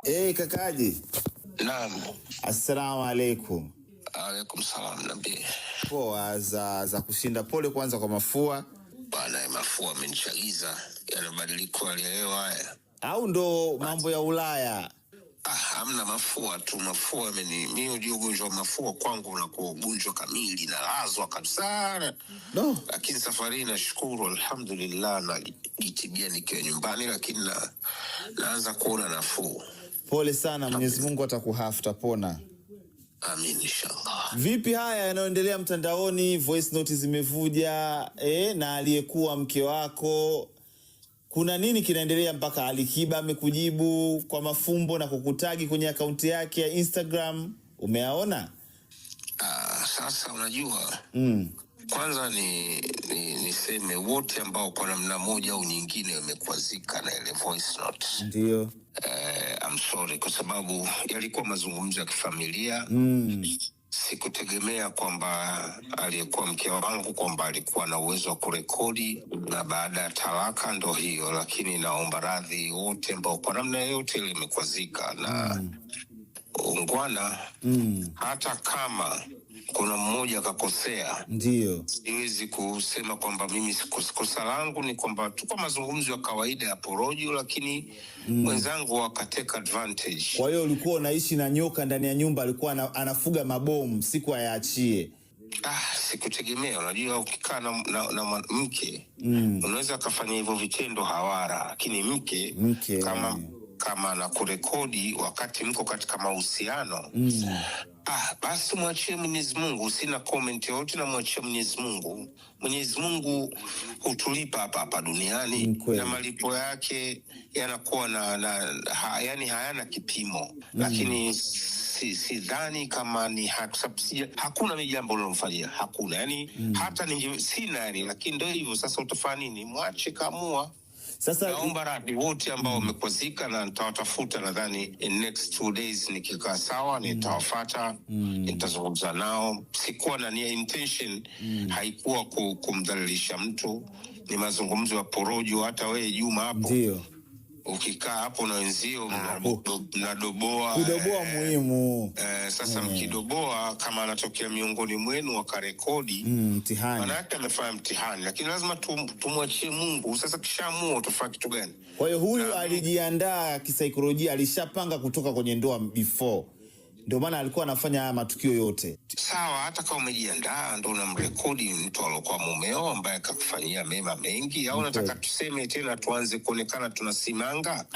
Kakaji. Naam. Assalamu alaikum. Alaikum salam, niambie. Poa za kushinda. Pole kwanza kwa mafua. Bwana, mafua amenichagiza, yanabadiliko hali ya hewa haya. Au ndo mambo ya Ulaya? Ah, hamna mafua tu, mafua ameni mimi, unajua ugonjwa wa mafua kwangu unakuwa ugonjwa kamili, nalazwa kabisa. No. Lakini safari hii nashukuru, alhamdulillah, najitibia nikiwa nyumbani, lakini naanza kuona nafuu. Pole sana, Mwenyezi Mungu atakuhafu, pona. Amin, inshallah. Vipi haya yanayoendelea mtandaoni? Voice note zimevuja, na aliyekuwa mke wako, kuna nini kinaendelea mpaka Alikiba amekujibu kwa mafumbo na kukutagi kwenye akaunti yake ya Instagram? Umeaona? Ah, sasa unajua kwanza ni niseme wote ambao kwa namna moja au nyingine wamekwazika na ile voice note. Ndio. I'm sorry kwa sababu yalikuwa mazungumzo ya kifamilia. Sikutegemea kwamba aliyekuwa mke wangu kwamba alikuwa na uwezo wa kurekodi, na baada ya talaka ndo hiyo. Lakini naomba radhi wote ambao kwa namna yoyote ile imekwazika na ungwana. Hata kama kuna mmoja akakosea, siwezi kusema kwamba mimi kosa langu ni kwamba tuko mazungumzo ya kawaida ya porojo, lakini mwenzangu akateka advantage. Kwa hiyo ulikuwa unaishi na nyoka ndani ya nyumba, alikuwa anafuga mabomu siku ayaachie. Ah, sikutegemea. Unajua, ukikaa na mke unaweza akafanya hivyo vitendo hawara, lakini mke, Mke, kama anakurekodi wakati mko katika mahusiano ah, basi mwachie Mwenyezi Mungu. Sina comment yoyote, namwachia Mwenyezi Mungu. Mwenyezi Mungu hutulipa hapa hapa duniani na malipo yake yanakuwa yani hayana kipimo lakini sidhani kama ni haki, sababu hakuna mi jambo lilomfanyia, hakuna yani hata ninge sina yani, lakini ndo hivyo sasa, utafanya nini? Mwache kaamua. Sasa Naomba radhi wote ambao wamekwazika na nitawatafuta, nadhani in next 2 days nikikaa sawa nitawafata, nitazungumza nao. Sikuwa na nia, intention haikuwa kumdhalilisha mtu, ni mazungumzo ya porojo. Hata wewe Juma hapo ndio ukikaa hapo na wenzio Ah, mnadoboa kudoboa muhimu. Sasa mkidoboa kama anatokea miongoni mwenu wakarekodi Mtihani. maana yake amefanya mtihani, lakini lazima tumwachie Mungu. Sasa kishaamua utafanya kitu gani? Kwa hiyo huyu alijiandaa kisaikolojia, alishapanga kutoka kwenye ndoa before, ndio maana alikuwa anafanya haya matukio yote. Sawa, hata kama umejiandaa ndo unamrekodi mtu aliokuwa mumeo ambaye akakufanyia mema mengi, au nataka tuseme tena tuanze kuonekana tunasimanga?